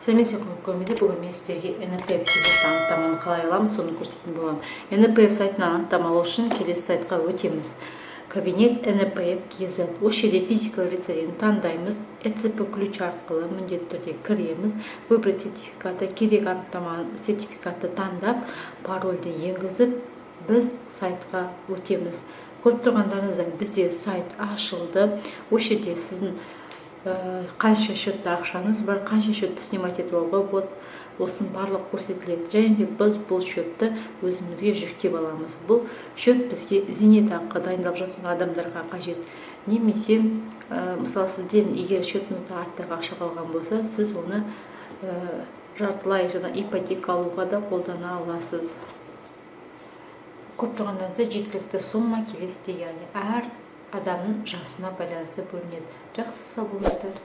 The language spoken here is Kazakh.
Сәлеметсіздер ме, көрмеде. Бүгін мен сіздерге НПФ кезекті анықтаманы қалай аламыз, соны көрсететін боламын. НПФ сайтынан анықтама алу үшін келесі сайтқа өтеміз: кабинет НПФ kz. Осы жерде «Физика лица» дегенді таңдаймыз. ЭЦП ключ арқылы міндетті түрде кіреміз. «Выбрать сертификаты», керек анықтама, сертификатты таңдап, парольді енгізіп, біз сайтқа өтеміз. Көріп тұрғандарыңыздай, бізде сайт ашылды. Осы жерде сіздің қанша счетта ақшаңыз бар, қанша счетты снимать етіп алуға болады, осының барлығы көрсетіледі. Және де біз бұл счетты өзімізге жүктеп аламыз. Бұл счет бізге зейнетақы дайындалып жатқан адамдарға қажет немесе мысалы, сізден егер счетыңызда артық ақша қалған болса, сіз оны жартылай жаңа ипотека алуға да қолдана аласыз. Көріп тұрғандарыңыздай, жеткілікті сумма келесіде, яғни әр адамның жасына байланысты бөлінеді. Жақсы, сау болыңыздар.